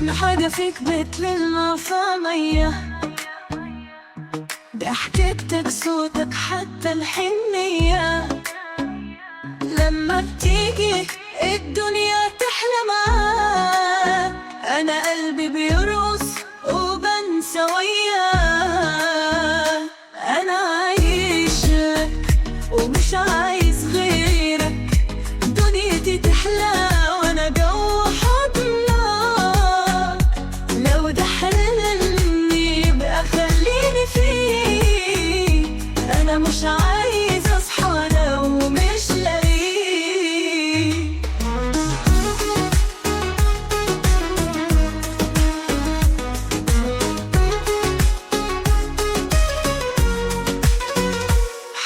حاجة فيك بتلمع في عينيا، ضحكتك صوتك حتى الحنية. لما بتيجي الدنيا تحلى معاك، أنا قلبي بيرقص وبنسى وياك. أنا عايش لك ومش عايز غيرك، دنيتي تحلى وأنا جوا حضنك. لو ده حلمي يبقى خليني فيه، أنا مش عايز أصحى لو مش لاقيه.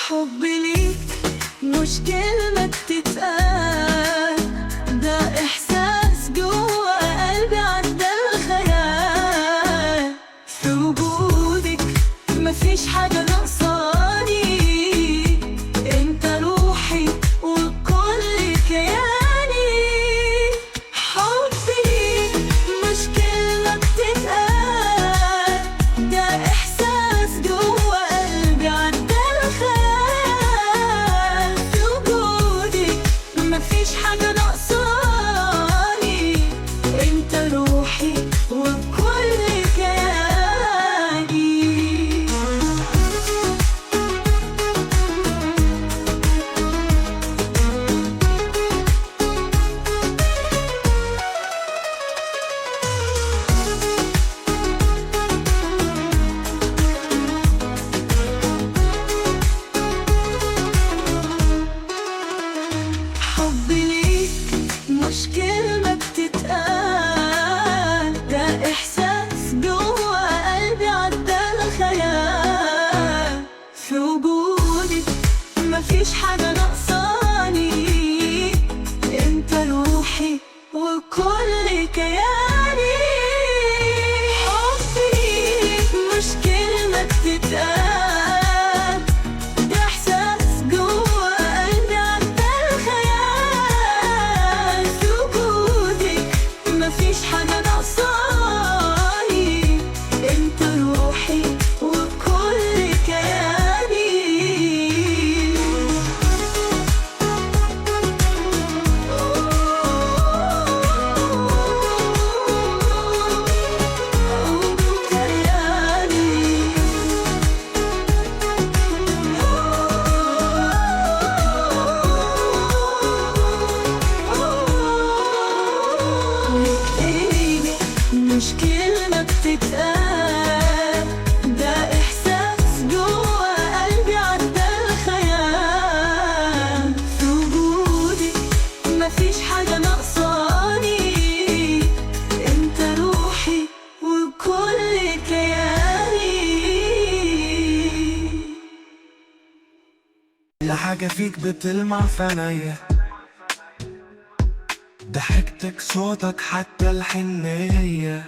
حبي ليك مش كلمة تتقال، ده إحساس جوا قلبي عدى الخيال. في وجودك مفيش حاجة ناقصاني، انت روحي وكل كياني. حبي ليك مش كلمة بتتقال، ده إحساس جوا قلبي عدى الخيال. في وجودك مفيش حاجة ناقصاني، انت روحي وكل كياني. حبي ليك مش كلمة بتتقال، ده إحساس جوا قلبي عدى الخيال. في وجودك مفيش حاجة ناقصاني، انت روحي وكل كياني. حبي ليك مش كلمة بتتقال، ده إحساس جوا قلبي عدى الخيال. في وجودك مفيش حاجة ناقصاني، انت روحي وكل كياني. كياني. مش كلمة بتتقال، ده إحساس جوا قلبي عدى الخيال. في وجودك مفيش حاجة ناقصاني، انت روحي وكل كياني. كل حاجة فيك بتلمع في عينيا، ضحكتك صوتك حتى الحنية.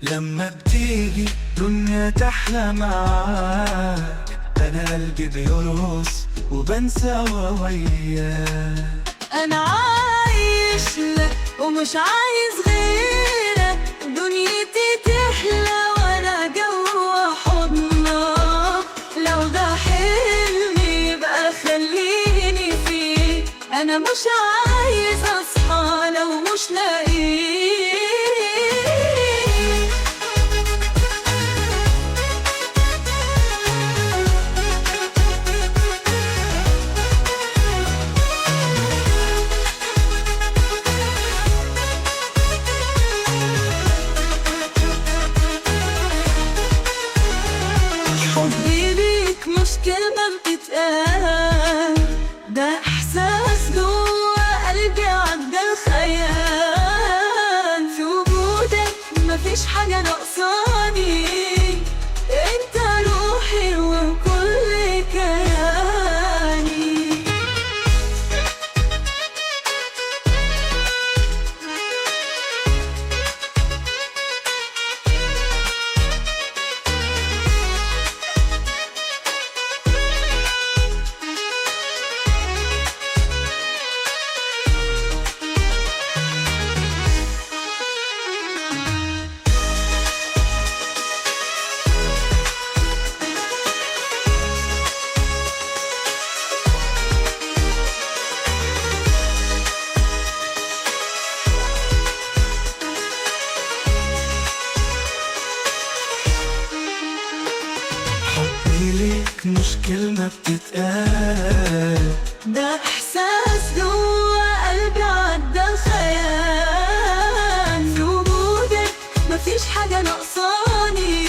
لما بتيجي دنيا تحلى معاك، أنا قلبي بيرقص وبنسى وياك. انا عايش لك ومش عايز غيرك، دنيتي تحلى وانا جوا حضنك. لو ده حلمي يبقى خليني فيه، انا مش عايز اصحى لو مش لاقيه. حبي ليك مش كلمة بتتقال، ده إحساس جوا قلبي عدى الخيال. في وجودك مفيش حاجة ناقصاني، انت روحي وكل كياني. ليك مش كلمة بتتقال، ده إحساس جوا قلبي عدى الخيال. في وجودك مفيش حاجة ناقصاني،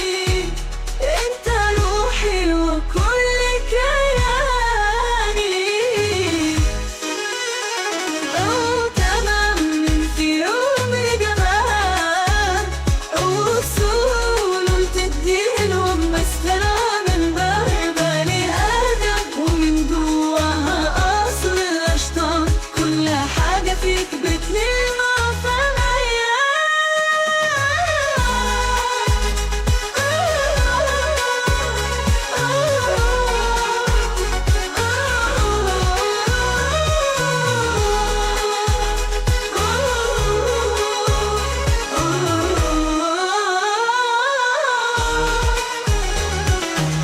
انت روحي وكل كياني. أو تمام من في يوم جمال، وصول تديلهم مسخرة من بني آدم، ومن جواها أصل الأشطار. كل حاجة فيك بتلمع في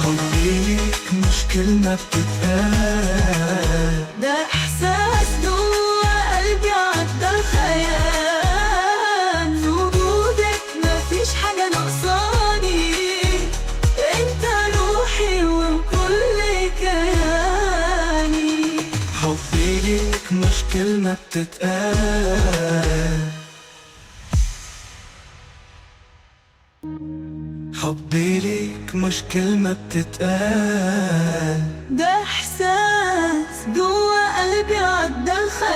حبي ليك مش كلمة بتتقال، ده إحساس جوا قلبي عدى الخيال. في وجودك مفيش حاجة ناقصاني، انت روحي وكل كياني. حبي ليك مش كلمة بتتقال، حبي ليك مش كلمة بتتقال، ده إحساس جوا قلبي عدى الخيال.